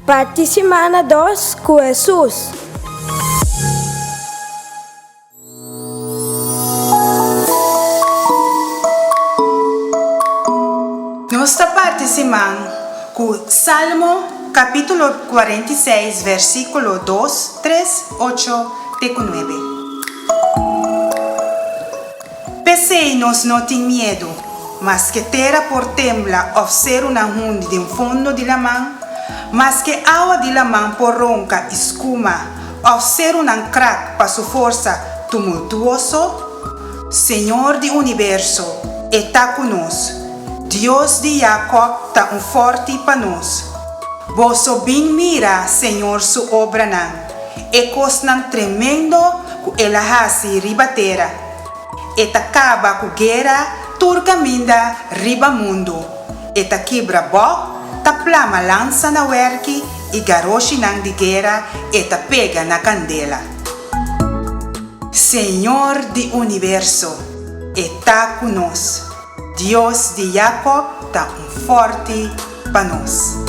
Parti simana dos ku Hesus. Nos ta parti siman ku Salmo kapítulo 46 versíkulo 2, 3, 8 te ku 9. P'esei nos no tin miedu, maske tera por tembla òf serunan hundi den fondo di laman, maske awa di laman por ronka i skuma òf serunan krak pa su forsa tumultuoso. Señor di universo, e ta ku nos. Dios di Yakòb ta un fòrti pa nos. Boso bin mira Señor su obranan, e kosnan tremendo ku el a hasi riba tera. E ta kaba ku guera tur kaminda riba mundu. E ta kibra bòg, ta plama lansa na wèrki i garoshinan di guera e ta pega na kandela. Señor di universo, e ta ku nos. Dios di Yakòb ta un fòrti pa nos.